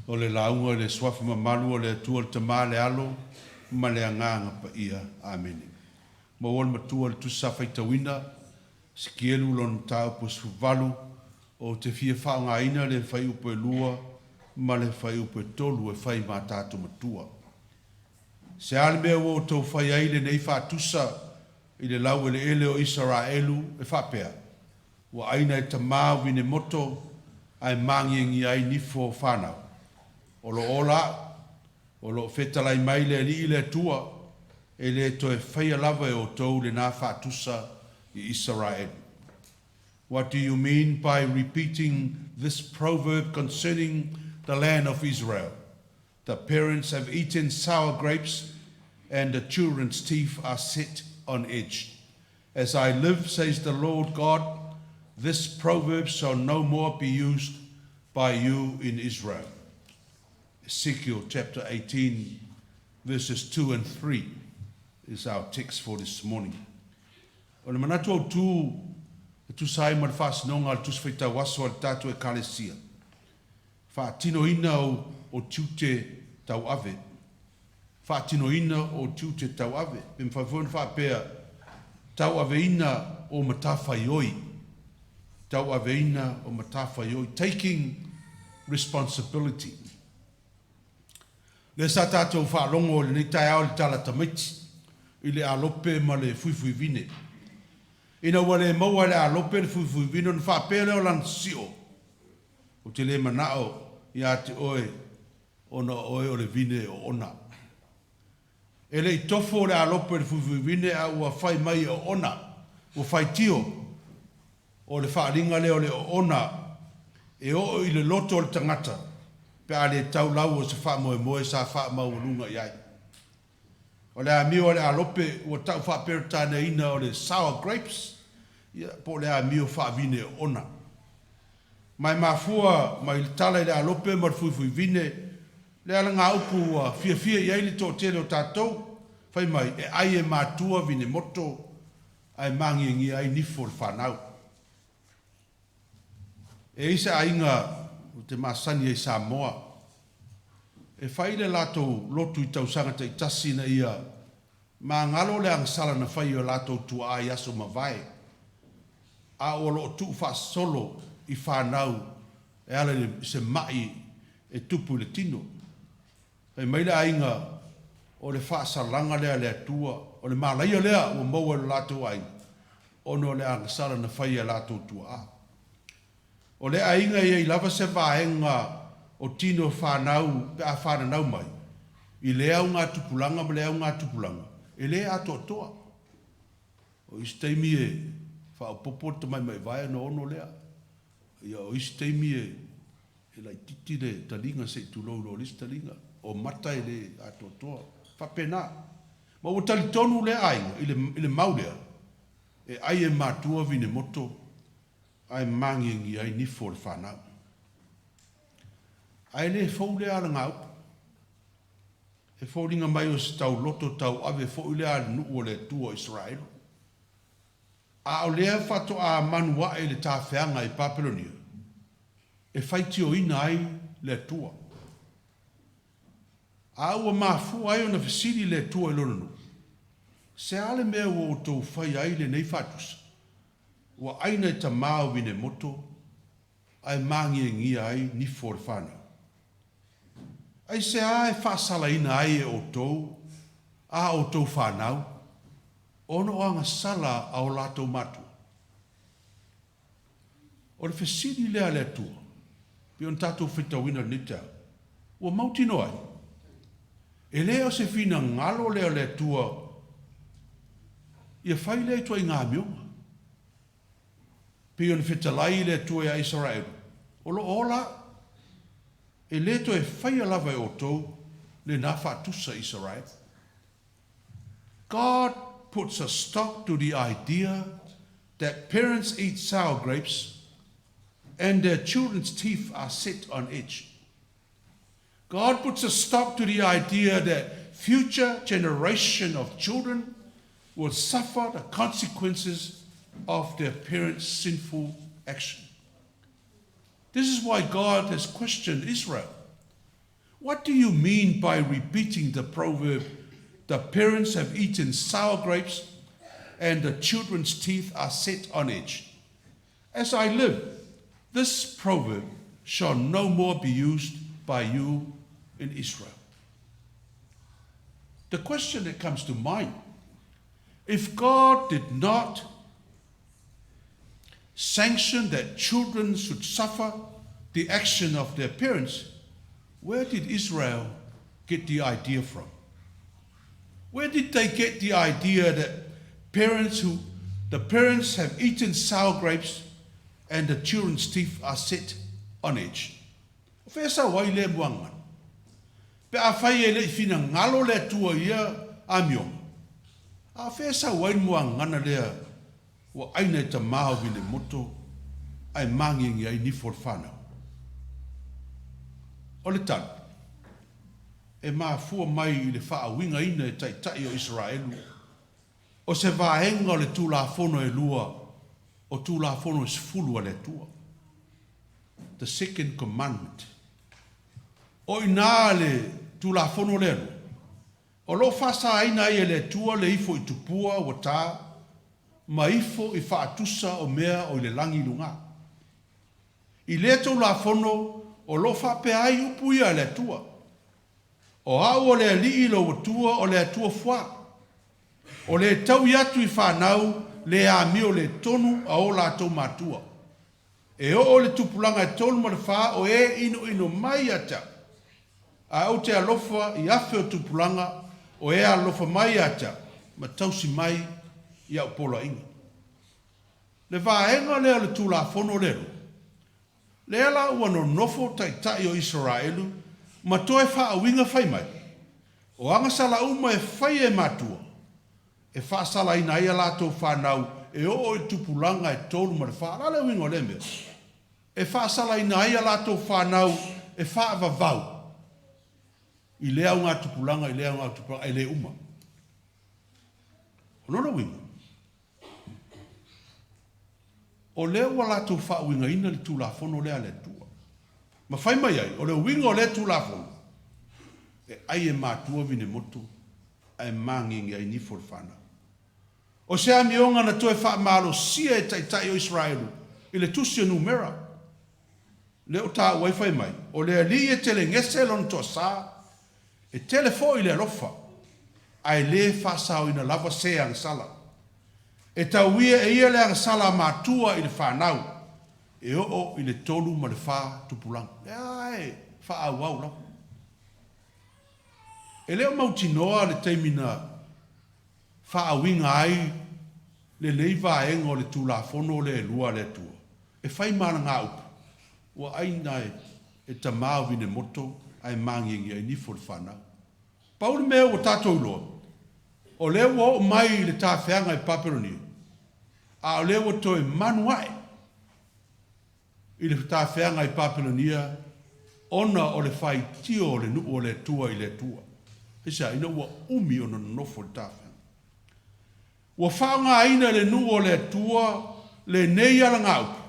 O le lauga i le Suafa mamalu o le Atua le Tama le Alo ma le Agaga Paia. Amene. Maua le Matua i le Tusi Sa faitauina, Esikielu lona mataupu e 18, ou te fia faaaogaina le fuaiupu e 2 ma le fuaiupu e 3 e fai ma tatou matua. Se a le mea ua outou fai ai lenei faatusa i le laueleele o Isaraelu e faapea, Ua aina e tamā vinemoto ae māgiagia ai nifo o fanau? O lo o ola a'u, o lo o fetalai mai le Alii le Atua, e lē toe faia lava e outou lenā faatusa i Isaraelu. What do you mean by repeating this proverb concerning the land of Israel? The parents have eaten sour grapes, and the children's teeth are set on edge. As I live, says the Lord God, this proverb shall no more be used by you in Israel. Ezekiel chapter 18, verses 2 and 3 is our text for this morning. O le manatu autū e tusa ai ma le faasinoga a le Tusi Faitau Aso a le tatou Ekalesia, Faatinoina o tiute tauave. Faatinoina o tiute tauave. Pe mafai foi ona faapea, tauaveina o matafaioi. Tauaveina o matafaioi. Taking responsibility. Lea sa tatou faalogo i lenei taeao i le tala tamaiti i le alope ma le fuifuivine. Ina ua le maua e le alope le fuifuivine ona faapea lea o lana sio, Ou te le manao ia te oe ona o oe o le vine oona. E le i tofo le alope i le fuifuivine a ua fai mai e oona, ua faitio. O le faaaliga lea o le oona e oo i le loto o le tagata pe a le tau lau o se faamoemoe sa faamaualuga i ai. O le amio a le alope ua tau faa-Peretaniaina o le sour grapes, ia, po o le amio faavine oona. Ma e mafua mai le tala i le alope ma le fuifuivine le alagaupu ua fiafia i ai le toatele o tatou, fai mai, e ai e matua vinemoto ae magiagia ai nifo o le fanau. E i ai se aiga ou te masani ai i Samoa, e fai le latou lotu i tausaga taitasi ina ia magalo le agasala na fai e o latou tuaa i aso mavae, a o lo o tuufaasolo i fanau e ala i se mai e tupu i le tino. Fai mai le aiga, o le faasalaga lea a le Atua, o le malaia lea ua maua e lo latou aiga, ona o le agasala na fai e a latou tuaa. O lea aiga e i ai lava se vaega o tino fanau pe a fananau mai, i lea augatupulaga ma lea augatupulaga, e le atoatoa. O isi taimi e faaopoopo le tamaimaivae ona ono lea. Ia, o isi taimi e laitiiti le taliga se i tulou i lo le isi taliga. O mata e le atoatoa. E faapena. Ma ua talitonu lea aiga i le, i le mau lea, e ai e matua vinemoto ae magiagia ai nifo o le fanau. Ae le fou lea alagaupu. E foliga mai o se tauloto tauave foi lea a le nuu o le Atua o Isaraelu. A o lea faatoa manu ae i le tafeaga i Papelonia, e faitioina ai le Atua. A ua mafua ai ona fesili le Atua i Lona nuu, Se a le mea ua outou faia ai lenei faatusa? Ua aina e tamā o vinemoto ae magiagia ai nifo o le fanau. Aisea e faasalaina ai e outou a outou fanau ona o agasala a o latou matua? O le fesili lea a le Atua, pei ona tatou faitauina i lenei taeao, ua mautinoa ai, e le o se finagalo lea o le Atua ia fai lea ituaiga amioga. Pei ona fetalai le Atua iā Isaraelu, O lo o ola au. E lē toe faia lava e outou lenā faatusa i Isaraelu. God puts a stop to the idea that parents eat sour grapes and their children's teeth are set on edge. God puts a stop to the idea that future generation of children will suffer the consequences of their parents' sinful action. This is why God has questioned Israel. What do you mean by repeating the proverb, The parents have eaten sour grapes, and the children's teeth are set on edge? As I live, this proverb shall no more be used by you in Israel. The question that comes to mind if God did not sanction that children should suffer the action of their parents, where did Israel get the idea from? Where did they get the idea that parents who the parents have eaten sour grapes and the children's teeth are set on edge? O fea e sau ai lea muagagana? Pe afai e le i finagalo le Atua i ia amioga, a o fea e sau ai le muagagana lea ua aina e tama o Vinemoto ae magiagi ai nifo o le fanau? O le tali, e mafua mai i le faauigaina e taitai o Isaraelu o se vaega o le Tulafono e lua o Tulafono e sefulu a le Atua, the second commandment. O i ina le Tulafono lea lua, o lo o faasaina ai e le Atua le ifo i tupua ua ta ma ifo i faatusa o mea o i le lagi i lugā. I lea Tulafono o lo o faapea ai upu ia a le Atua, O au o le Alii lou Atua o le Atua fuā, o le taui atu i fanau le amio le tonu a o latou matua. E oo i le tupulaga e tolu ma le fa o e inoino mai ia te au, ae ou te alofa i afe o tupulaga o e alolofa mai ia te au ma tausi mai i au poloaiga. Le vaega lea o le Tulafono lea lua, lea la ua nonofo taitai o Isaraelu ma toe faauiga fai mai, o agasala uma e faia e matua, e faasalaina ai a latou fanau e oo i le tupulaga e tolu ma le fa. O le a le uiga o lea mea? E faasalaina ai a latou fanau e faavavau i lea augatupulaga i lea augatupulaga, e le uma. O lona uiga, O lea ua latou faauigaina le Tulafono lea a le Atua. Ma fai mai ai, o le uiga o lea Tulafono, e ai e matua vinemotu ae magiagi ai nifo o le fanau. O se amioga na toe faamalosia e taitai o Isaraelu i le tusi o Numera, lea o taua ai fai mai, o le Alii e telegese lona toasa, e tele foi le alofa, ae le faasaoina lava se agasala. E tauia e ia le agasala a matua i le fanau, e oo i le tolu ma le fa tupulaga. Lea e faaauau lava. E le o mautinoa le taimi na faauiga ai lenei vaega o le Tulafono lea e lua a le Atua, e fai ma alagaupu, ua aina e tama o vinemoto ae magiagi ai nifo le fanau. Pau le mea ua tatou iloa, o lea ua oo mai i le tafeaga i Papelonia, a o lea ua toe manu ae i le tafeaga i Papelonia ona o le faitio o le nuu o le Atua i le Atua. Aisea? Ina ua umi ona nonofo i le tafeaga. Ua faaaogaina e le nuu o le Atua lenei alagaupu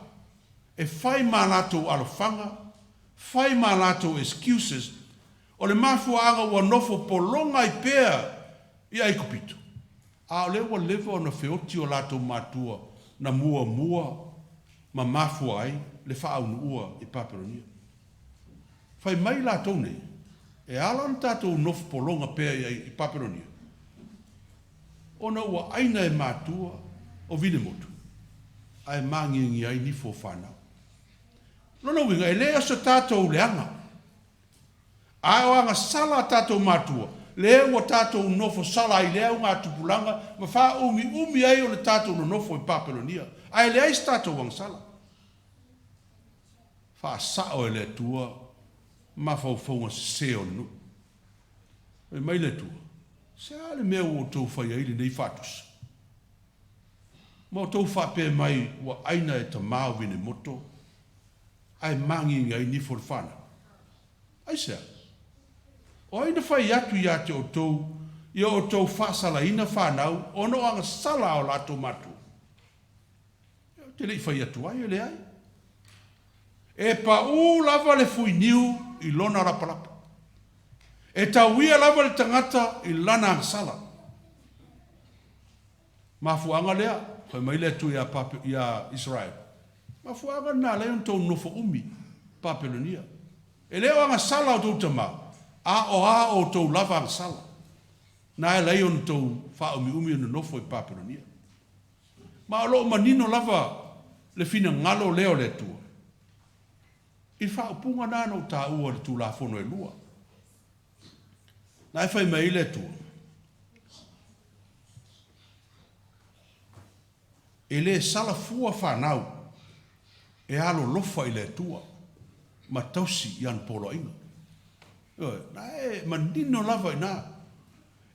e fai ma a latou alofaga, fai ma a latou excuses, o le mafuaaga ua nofo pologa ai pea i Aikupito, a o lea ua leva ona feoti o latou matua na muamua ma mafua ai le faaunuua i Papelonia. Fai mai latou nei, e ala ona tatou nofo pologa pea i Papelonia, ona ua aina e matua o vinemotu, ae magiagia ai nifo o fanau. Lona uiga, e le o se tatou leaga, ae o agasala a tatou matua, lea ua tatou nofo sala ai i lea augatupulaga ma faaumiumi ai o le tatou nonofo i Papelonia, ae leai se tatou agasala. Faasao e le Atua mafaufauga sese o le nuu. Fai mai le Atua, Se a le mea ua outou fai ai lenei faatusa? Ma outou faapea mai ua aina e tama o vinemoto ae magiagi ai nifo le fanau? Aisea? O ai na fai atu ia te outou ia outou faasalaina fanau ona o agasala a o latou matua? Ou te le i fai atu ai, e leai. E paū lava le fuiniu i lona lapalapa. E tauia lava le tagata i lana agasala. Mafuaaga lea, fai mai le Atua ia Pape, ia Israel, mafuaaga lena alai ona tou nonofo umi Papelonia. E le o agasala a outou tama, a o a outou lava agasala. Na e alai ona tou faaumiumi o nonofo i Papelonia. Ma o lo o manino lava le finagalo lea o le Atua i faaupuga na na ou taua i le Tulafono e lua. Na e fai mai ai le Atua, E le sala fua fanau e alolofa i le Atua ma tausi i ana poloaiga. Ioe, na e manino lava i ina.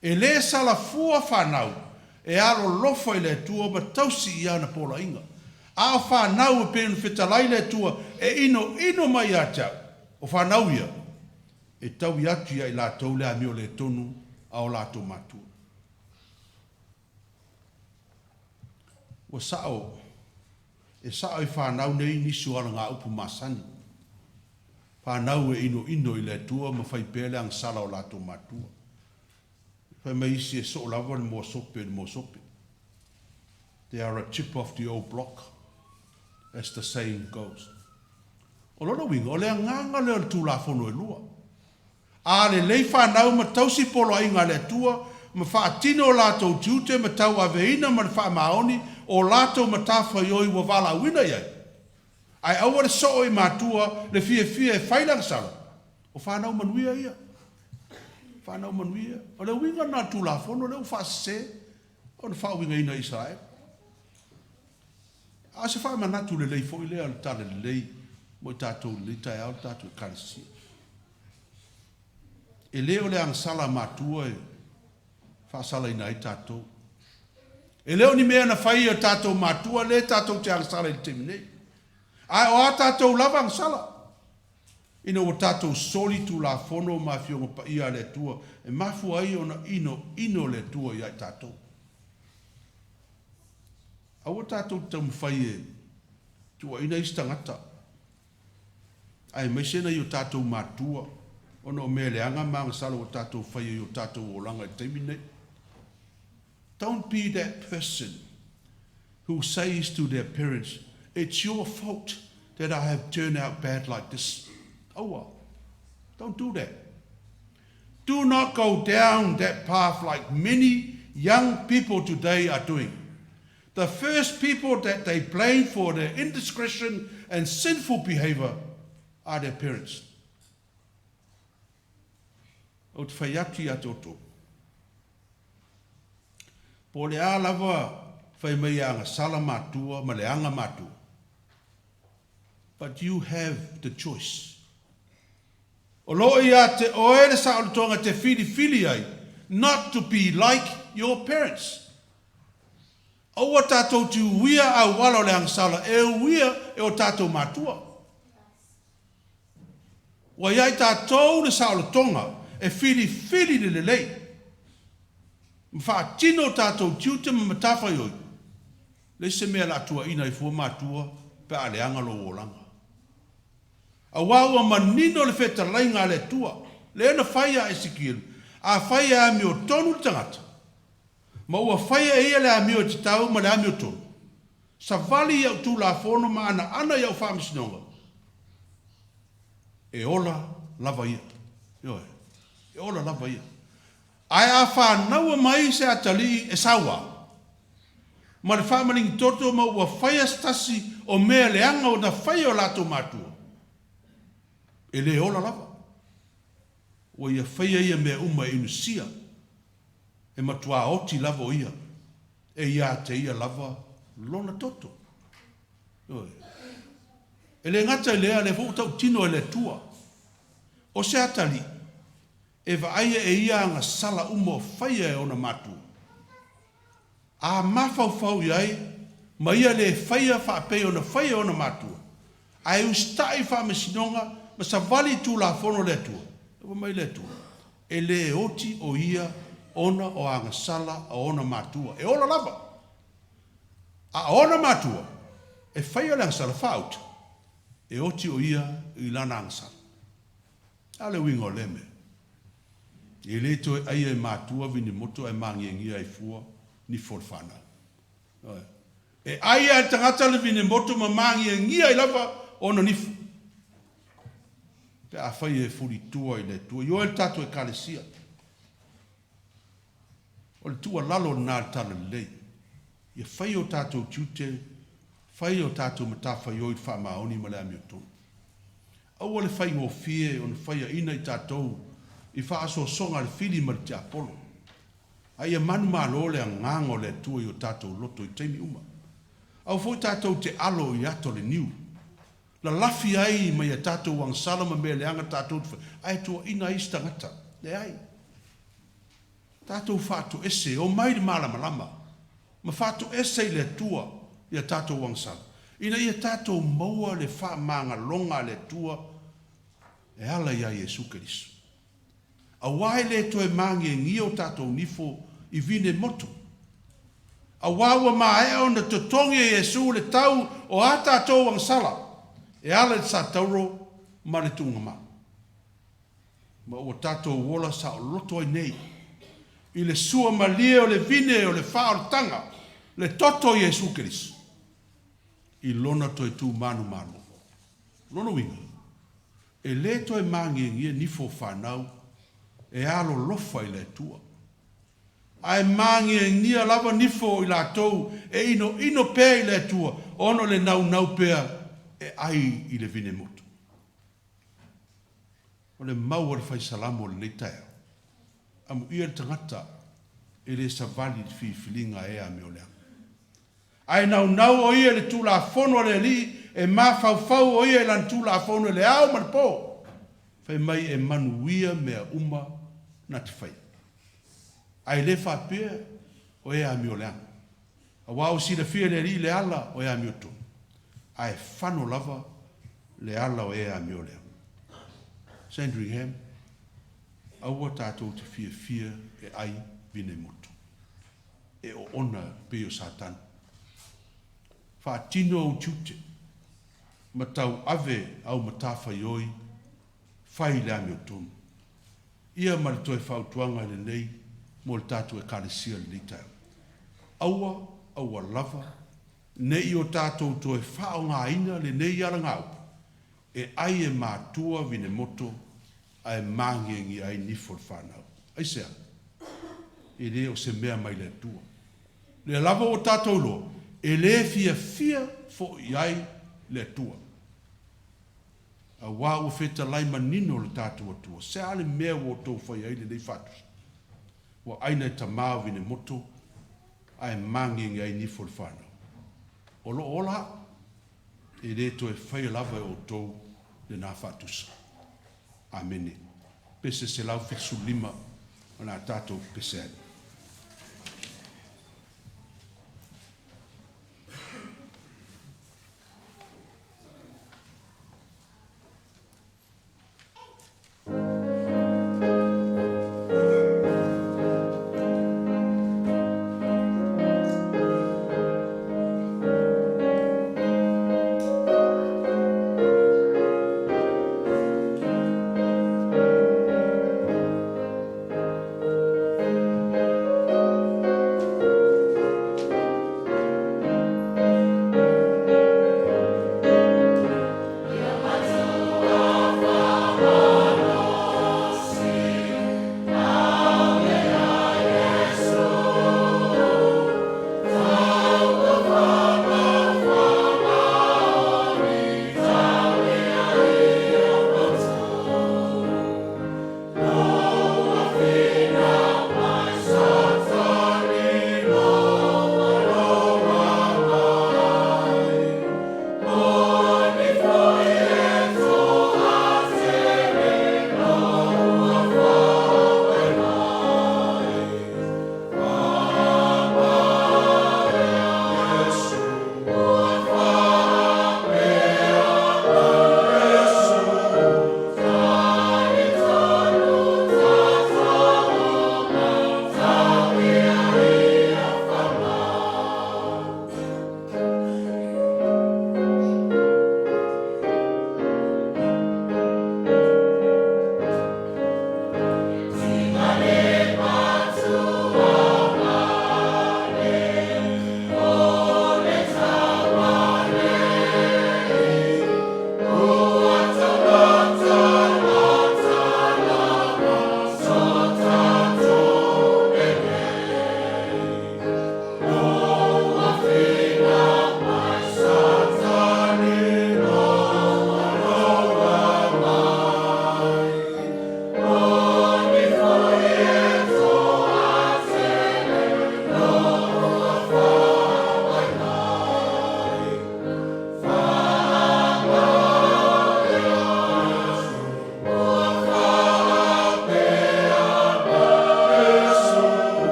E le sala fua fanau e alolofa i le Atua ma tausi i ana poloaiga. A o fanau e pei ona fetalai le Atua e inoino mai ia te au, o fanau ia, e taui atu ia i latou le amio le tonu a o latou matua. Ua sao, e sao i fanau nei nisi o alagaupu masani, fanau e inoino i le Atua ma fai pea le agasala o latou matua. Fai mai isi e soo lava le moa sope i le moa sope. They are a chip off the old block, as the saying goes. O lona uiga, o le agaga lea o le Tulafono e lua. A lelei fanau ma tausi poloaiga a le Atua ma faatino o latou tiute ma tauaveina ma le faamaoni o latou matafaioi ua valaauina i ai, ae aua le soo i matua le fiafia e fai le agasala, o fanau manuia ia. Fanau manuia. O le uiga lena o le Tulafono lea ua faasese ona faauigaina e Isaraelu. A o se faamanatu lelei foi lea o le Talalelei mo i tatou i lenei taeao le tatou Ekalesia. E le o le agasala a matua e faasalaina ai tatou. E le o ni mea na fai e o tatou matua lea tatou te agasala i le taimi nei. Ae o a tatou lava agasala, ina ua tatou soli Tulafono ma Afioga Paia a le Atua e mafua ai ona inoino le Atua ia i tatou. Aua tatou te taumafai e tuuaina isi tagata, aemaise nai o tatou matua ona o mea leaga ma agasala ua tatou faia i o tatou olaga i le taimi lenei. Don't be that person who says to their parents, it's your fault that I have turned out bad like this. Aua. Don't do that. Do not go down that path like many young people today are doing. The first people that they blame for their indiscretion and sinful behavior are their parents. Ou te fai atu ia te outou, po o le a lava fai mai e agasala matua ma leaga matua, but you have the choice. O lo o ia te oe le saolotoga te filifili ai not to be like your parents. Aua tatou te uia auala o le agasala e uia e o tatou matua. Ua i ai tatou le saolotoga e filifili le lelei ma faatino o tatou tiute ma matafaioi, leai se mea la tuuaina ai fua matua pe a leaga lou olaga. Aua ua manino le fetalaiga a le Atua, lea na fai ia Esekielu, Afai e amiotonu le tagata, ma ua faia e ia le amio e tatau ma le amiotonu, savali i au tulafono ma anaana i au faamasinoga, e ola lava ia. Ioe, e ola lava ia. Ae a fanaua mai se atalii e saua, ma le faamaligitoto ma ua faia se tasi o mea leaga na faia e o latou matua, e le ola lava. Ua ia faia ia mea uma e inusia, e matuā oti lava o ia, e ia te ia lava lona toto. Ioe. E le gata i lea, lea foi ua tautino e le Atua, o se atalii, e vaaia e ia agasala uma o faia e ona matua, a mafaufau i ai ma ia le faia faapei ona faia e ona matua, ae usitai i faamasinoga ma savali i tulafono a le Atua, fai mai le Atua, e le oti o ia ona o agasala a ona matua, e ola lava. A o ona matua, e faia le agasala faauta, e oti o ia i lana agasala. A o le uiga o lea mea? E lē toe aia e matua vinemoto ae magiagia ai fua nifo o le fanau. Ioe. E ai lava e le tagata le vinemoto ma magiagia ai lava ona nifo pe afai e fulitua i le Atua. Ioe le tatou Ekalesia. O le tuualalo lena a le Talalelei, ia fai o tatou tiute, fai o tatou matafaioi i le faamaoni ma le amiotonu. Aua le faigofie ona faiaina i tatou i faaosoosoga a le fili ma le tiapolo, a ia manumalo le Agaga o le Atua i o tatou loto i taimi uma. Aua foi tatou te alo i ata o le niu, lalafi ai mai a tatou agasala ma mea leaga tatou te faia, ae tuuaina ai isi tagata. Leai. Tatou faatoese, omai i le malamalama, ma faatoese i le Atua i a tatou agasala, ina ia tatou maua le faamagaloga a le Atua e ala iā Iesu Keriso. Auā e lē toe māgiegie o tatou nifo i vine moto. Auā ua maea ona totogi e Iesu le tau o a tatou agasala e ala i le satauro ma le tuugamā. Ma ua tatou ola saoloto ai nei i le sua malie o le vine o le faaolataga, le toto o Iesu Keriso, i Lona toe tu manumalo. O lona uiga, e lē toe magiegie nifo o fanau e alolofa i le Atua, ae magiegia lava nifo o i latou e inoino pea i le Atua ona o le naunau pea e ai i le vine motu. O le mau a le Fai Salamo i lenei taeao, Amuia le tagata e le savali i le filifiliga a e amio leaga. Ae naunau o ia i le Tulafono a le Alii, e mafaufau o ia i lana Tulafono i le ao ma le po, fai mai e manuia mea uma na te faia. Ae le faapea o e amio leaga. Aua ua silafia e le Alii le ala o e amiotonu, ae fano lava le ala o e amio leaga. Sandringham, Aua tatou te fiafia e ai vine motu. E oona pei o Satani. Faatino ou tiute, ma tauave au matafaioi, fai le amiotonu. Ia ma le toe fautuaga lenei mo le tatou Ekalesia i lenei taeao. Aua, aua lava ne i o tatou toe faaaogaina lenei alagaupu e ai e matua vinemoto ae magiegie ai nifo le fanau. Aisea? E le o se mea mai le Atua. Lea lava ua tatou iloa, e le fiafia foi ai le Atua. Auā ua fetalai manino le tatou Atua, se a le mea ua outou fai ai lenei faatusa? Ua aina e tamā o vinemoto ae magiegie ai nifo le fanau. O lo o ola a'u, e le toe faia lava e outou lenā faatusa. Amene. Pese 175 o le a tatou pese ai.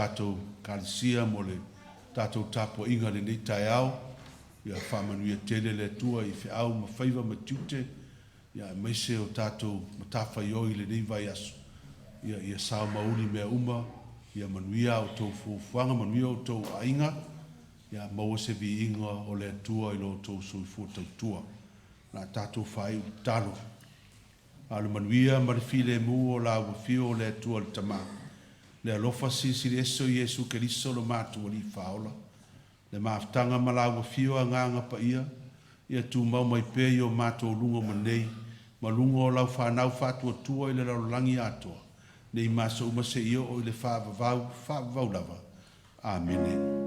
tatou Ekalesia mo le tatou tapuaiga i lenei taeao. Ia faamanuia tele le Atua i feau ma faiva ma tiute, ia aemaise o tatou matafaioi i lenei vaiaso. Ia ia sao ma uli mea uma, ia manuia a outou fuafuaga, manuia outou aiga, ia maua se viiga o le Atua i lo outou soifua tautua. O le a tatou faaiu i le tatalo. A o le manuia ma le filemu o la ua afio o le Atua le Tama, le alofa silisili ese o Iesu Keriso lo matou Alii Faaola, le mafutaga ma la ua afio Agaga Paia, ia tumau mai pea i o matou luga ma nei, ma luga o lau fanau faatuatua i le lalolagi atoa, nei ma aso uma seia oo i le faavavau, faavavau lava. Amene. Amene. Amene.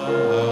Amene.